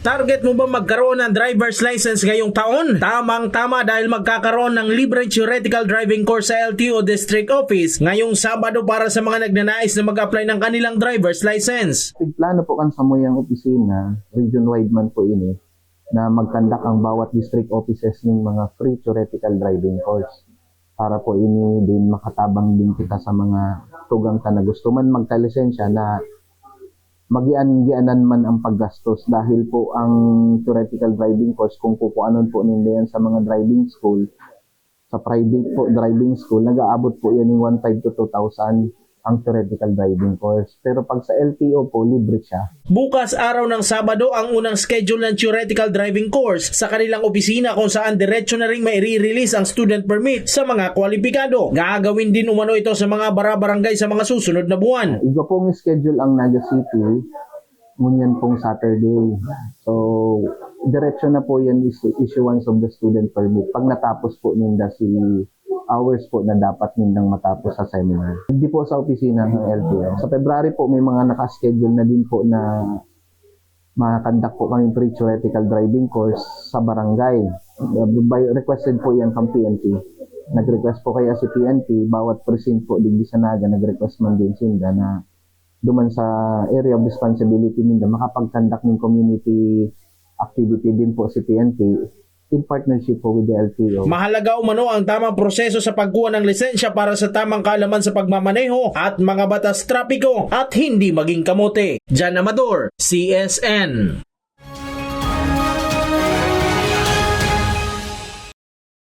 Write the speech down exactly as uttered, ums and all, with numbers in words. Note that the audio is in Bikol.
Target mo ba magkaroon ng driver's license ngayong taon? Tamang-tama dahil magkakaroon ng libreng theoretical driving course sa L T O District Office ngayong Sabado para sa mga nagnanais na mag-apply ng kanilang driver's license. Tigplano po kan samuyang opisina, region-wide man po ini, na magkandak ang bawat district offices ng mga free theoretical driving course. Para po ini din makatabang din kita sa mga tugang ta na gusto man magkalisensya na magian-gianan man ang paggastos dahil po ang theoretical driving course, kung kukuanon po ninda yan sa mga driving school, sa private po driving school, nag-aabot po yan ng one five to two thousand ang theoretical driving course. Pero pag sa L T O po, libre siya. Bukas, araw ng Sabado, ang unang schedule ng theoretical driving course sa kanilang opisina, kung saan diretso na ring maire-release ang student permit sa mga kwalipikado. Gagawin din umano ito sa mga barabarangay sa mga susunod na buwan. Igwa pong schedule ang Naga City, ngunyan pong Saturday. So, diretso na po yan is issuance of the student permit pag natapos po ninda si hours po na dapat nindang matapos sa seminar. Hindi po sa opisina ng L T O. Sa February po, may mga naka-schedule na din po na makakandak po kami pre-theoretical driving course sa barangay. By, requested po yan kang P N P. Nag-request po kaya si P N P, bawat precinct po digdi sa Naga, nag-request man din sinda na duman sa area of responsibility ninda, makapag-conduct ng community activity din po si P N P in partnership po with the L T O. Mahalaga umano ang tamang proseso sa pagkuha ng lisensya para sa tamang kaalaman sa pagmamaneho at mga batas trapiko at hindi maging kamote. Jan Amador, C S N.